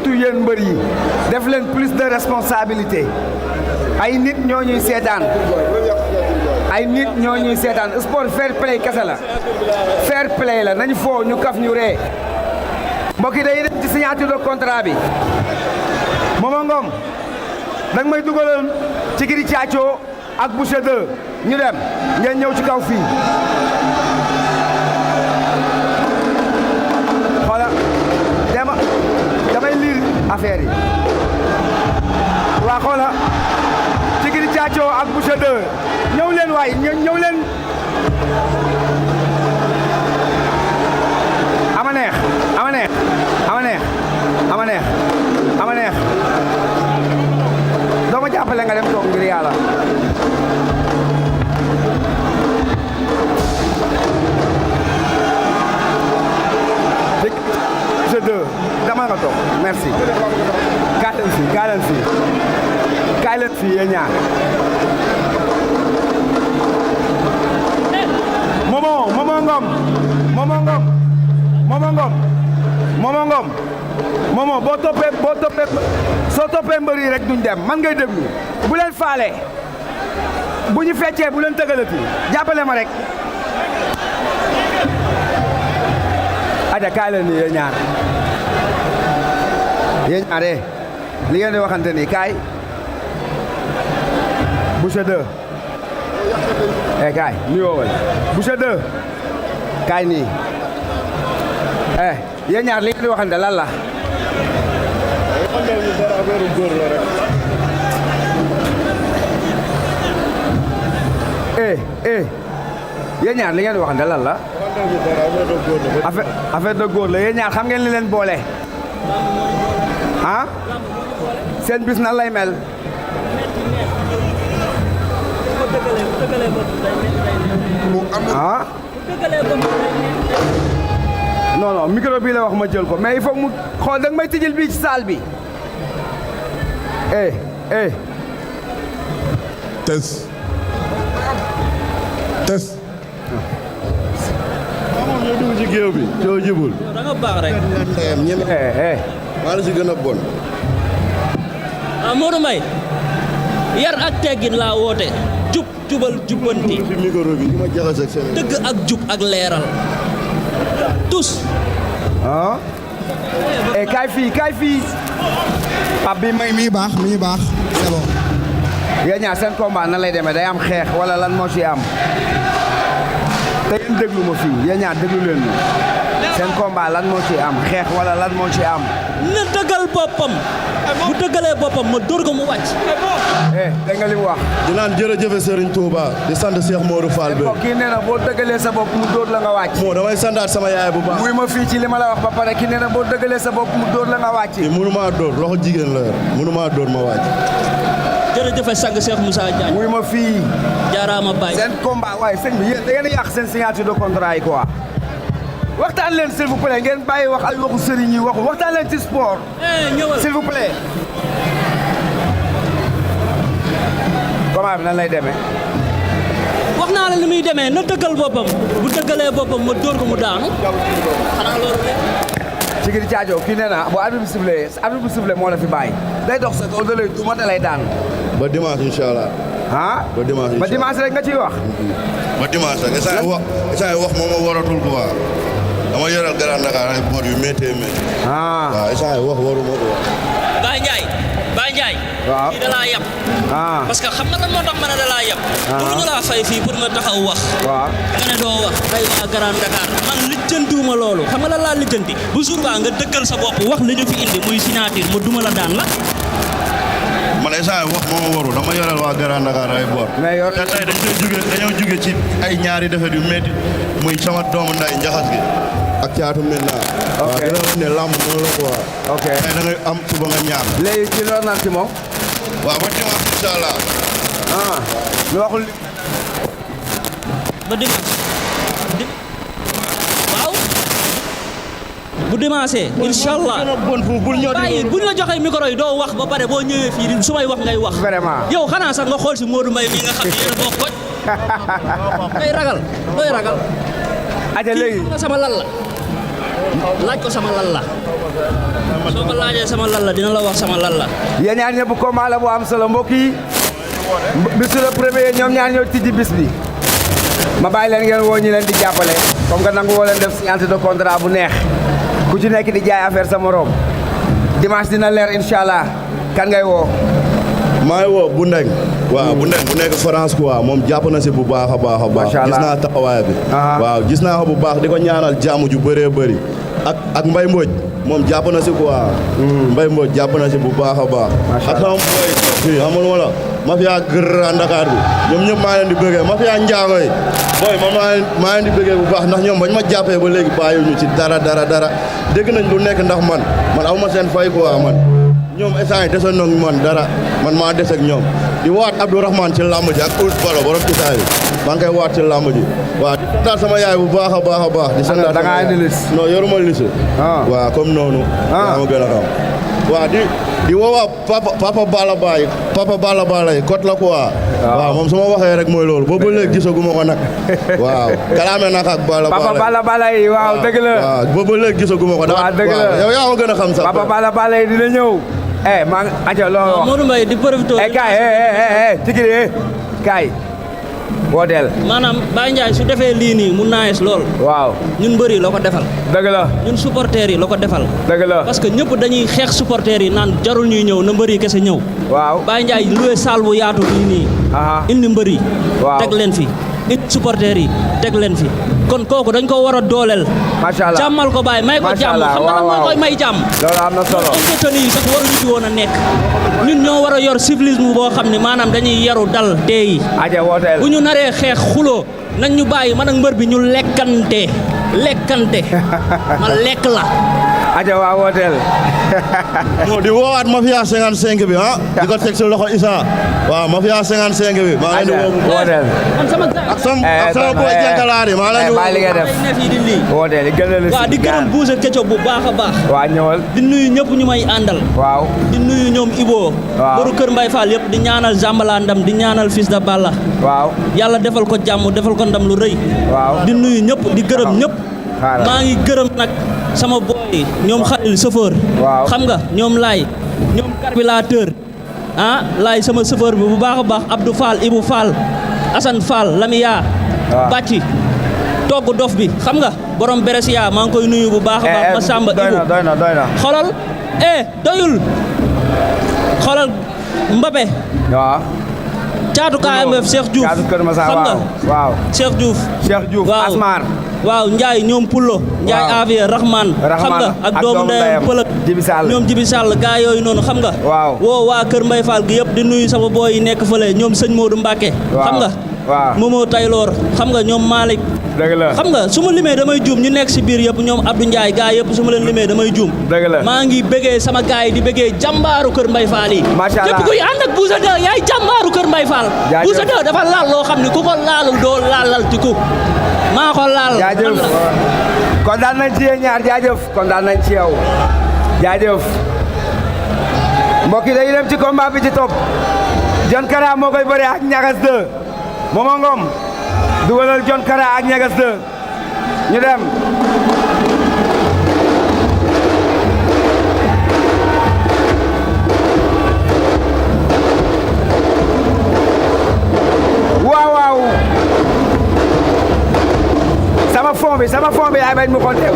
surtout yéen mbër yi def leen plus de responsabilité ay nit ñoo ñuy seetaan sport fair play kese la fair play la nañu foo ñu kaf ñu ree mbokk yi day dem ci signature de contrat bi Momo Ngom danga may dugaloon ci Gris Thiathio ak Boucher 2 ñu dem ngeen ñëw ci kaw fii xoola damay lire affaire yi waa xoola ci Gris Thiathio ak Boucher 2 ñëw leen waay ñëw leen ama neex doo ma jàppale nga dem toog ngir yàlla Boucher 2 dama nga toog merci kaay leen fii yéen ñaar Momo boo toppee soo toppee mbër yi rek duñ dem man ngay déglu bu leen faale bu ñu feccee bu leen tëgalati jàppale ma rek aja kaay leen nii yéen ñaar li ngeen di waxante nii kaay Boucher 2 kaay nuyoo wala Boucher 2 kaay nii yéen ñaar li ngeen di waxante lan la yéen ñaar li ngeen di waxante lan la affaire de góor la yéen ñaar xam ngeen li leen boole seen bis nan lay mel non micro bi la wax ma jël ko mais il faut mu xool da nga may tijjil bii ci salle bi test moom ñoo dugg ci géew bi coo jibul da nga baax rek maa la si gën a bon Modou Mbaye yar ak teggin laa woote jubal jubbanti fi micro bi di ma jaxase ak seen dëgg ak jub ak leeral tous kaay fii Pape bi mi ngi baax c'est bon yéen ñaar seen combat nan lay demee day am xeex wala lan moo ci am te yéen déglu ma fii yéen ñaar déglu leen seen combat lan moo ci am xeex wala lan moo ci am na dëggal boppam bu dëggalee boppam ma dóor ko mu wàcc dégg nga li mu wax di naan jërëjëfe Serigne Touba di sant Cheikh Modou Fall bi kii nee na boo dëggalee sa bopp mu dóor la nga wàcc moo damay sandaat sama yaay bu baax muy ma fii ci li ma la wax ba pare kii nee na boo dëggalee sa bopp mu dóor la nga wàcc mënumaa dóor loxo jigéen la yor mënumaa dóor ma wàcc jërëjëfe sang Cheikh Moussa Diagne muy ma fii jaaraama Baye seen combat waaye sëñ bi yéen da ngeen yàq seen signature de contrat yi quoi waxtaan leen s'il vous plaît ngeen bàyyi wax ay waxu sëriñ yi waxtaan leen ci sport ñëwal s'il vous plaît combat bi nan lay demee wax naa la ni muy demee na dëggal boppam bu dëggalee boppam ma dóor ko mu daanu xanaa loolu ci Gris Thiathio kii nee na bu arbitre bi sifflé moo la fi bàyyi day dox sa kaw da lay duma da lay daan ba dimanche incha allah ba dimanche rek nga ciy wax ba dimanche rek instant wax moom ma waratul quoi dama yoral Grand Dakar ay bor yu méttee waaw instant wax waruma ko wax Baye Ndiaye waaw kii da laa yab parce que xam nga lan moo tax ma ne da laa yab mënuñu laa fay fii pour nga taxaw wax waaw nga ne doo wax ay waa Grand Dakar man lijjantiwuma loolu xam nga lan laa lijjanti bu jour ba nga dëggal sa bopp wax li ñu fi indi muy signature ma duma la daan la man instant wax moo ma warul dama yoral waa Grand Dakar ay bor te tey dañoo jóge ci ay ñaari defet yu métti muy sama doomu nday njaxas gi ak caatu maintenant ok dina wax ne lamb mënu la quoi ok tey da ngay am suba nga ñaar léegi ci loolu naan ci moom waaw ba dimanche incha allah lu waxul ba dimanche waaw bu dimanche incha allah bàyyi buñ la joxee micro yi doo wax ba pare boo ñëwee fii su may wax ngay wax vraiment yow xanaa sax nga xool si Modou Mbaye mii nga xam ne yéen a bokk koñ ngay ragal looy ragal aja léegi nga sama lan la laaj ko sama lan la soo ko laajee sama lan la dina la wax sama lan la. yéen ñaar ñëpp combat la bu am solo mbokk yi bisu le premier ñoom ñaar ñoo tijji bis bi ma bàyyi leen ngeen woo ñi leen di jàppale comme que nangu woo leen def signature de contrat bu neex ku ci nekk di jaay affaire sa morom dimanche dina leer incha allah kan ngay woo. maa ngi woo bu ndeng waaw bu ndeng bu nekk France quoi moom jàpp na si bu baax a baax a baax. macha allah gis naa taxawaay bi. waaw gis naa ko bu baax di ko ñaanal jàmm ju bëree bëri ak Mbaye Mbodj moom jàpp na si quoi. Mbaye Mbodj jàpp na si bu baax a baax. ak sama boy fii xam nga la mafia Grand Dakar bi ñoom ñëpp maa leen di bëggee mafia Ndiago yi booy man maa leen di bëggee bu baax ndax ñoom bañ ma jàppee ba léegi bàyyiwuñu ci dara dégg nañ lu nekk ndax man aw ma seen fay quoi man. ñoom instant yi desoon nañu man dara man maa des ak ñoom di waat Abdourahmane ci làmb ji ak Ouz Balo borom Italie maa ngi koy waat ci làmb ji waaw di santaat sama yaay bu baax a baax di santaat da ngaa indi liste non yoruma liste waaw comme noonu yaa ma gën a xam waaw di woowaa papa Balla Baye kot la quoi waaw moom su ma waxee rek mooy loolu boobu ba léegi gisaguma ko nag waaw kalaame nag ak papa Balla Baye waaw dëgg la waaw boobu ba léegi gisaguma ko waaw dëgg la yow yaa ma gën a xam sax papa Balla Baye dina ñëw maa ngi aja loo wax Modou Mbaye di profité. kaay tigiri kaay wooteel maanaam Baye Ndiaye su defee lii nii mu naayes lool. waaw ñun mbëri la ko defal. dëgg la ñun supporters yi la ko defal. dëgg la parce que ñëpp dañuy xeex supporters yi naan jarul ñuy ñëw na mbëri kese ñëw. waaw Baye Ndiaye loué salle bu yaatu bii nii. indi mbëri. waaw teg leen fi. indi supporters yi teg leen fi. kon kooku dañ ko war a dooleel. macha allah jàmmal ko Baye may ko jàmm xam nga moo koy may jàmm. loolu am na solo homme yi sax waruñu ci woon a nekk. ñun ñoo war a yor civilisme boo xam ne maanaam dañuy yaru dal teey. aja wooteel bu ñu naree xeex xuloo nañ ñu bàyyi man ak mbër bi ñu lekkante ma lekk la. aja waa wooteel moo di woowaat mafia 55 bi di ko teg si loxo Issa waaw mafia 55 bi maa leen di woo wooteel ak sama boy jànkalaari maa leen di woo li nga def wooteel waaw di gërëm Boucher Ketchup bu baax a baax waa ñëwal di nuyu ñëpp ñu may àndal waaw di nuyu ñoom Ibo boru Kër Mbaye Fall yëpp di ñaanal Zambala ndam di ñaanal Fils de Balla waaw yàlla defal ko jàmm defal ko ndam lu rëy waaw di nuyu ñëpp di gërëm ñëpp maa ngi gërëm nag sama boy ñoom Khalil chauffeur xam nga ñoom Laay ñoom carburateur Laay sama chauffeur bi bu baax a baax Abdou Fall Ibou Fall Assane Fall Lamia bàcci togg dof bi xam nga borom Beresia maa ngi koy nuyu bu baax a baax ma Samba Ibou doy na xolal doyul xolal Mbappé waaw caatu KMF Cheikh Diouf xam nga waaw Cheikh Diouf Asmar waaw Ndiaye ñoom Pullo Ndiaye Avia Rahman xam nga ak doomu ndeyam Pëlëk ñoom Jibi Sall gaa yooyu noonu xam nga woo waa Kër Mbaye Fall gi yëpp di nuyu sama booy yi nekk fële ñoom sëñ Modou Mbacke xam nga Momo Taylor xam nga ñoom Malick dëgg la xam nga su ma limee damay juum ñu nekk si biir yëpp ñoom Abdou Ndiaye gaa yëpp su ma leen limee damay juum dëgg la maa ngi bëggee sama gaa yi di bëggee jàmbaaru Kër Mbaye Fall yi macha allah képp kuy ànd ak Boucher 2 yaay jàmbaaru Kër Mbaye Fall Boucher 2 dafa laal loo xam ne ku ko laalul doo laalal ci ku maa ko laal jaajëf kontaan nañ ci yéen ñaar jaajëf kontaan nañ ci yow jaajëf mbokk yi dañuy dem ci combat bi ci topp John Kara moo koy bëre ak Ñagas 2 Momo Ngom dugalal John Kara ak Ñagas 2 ñu dem waaw sama fond bi yaay bañ mu konteew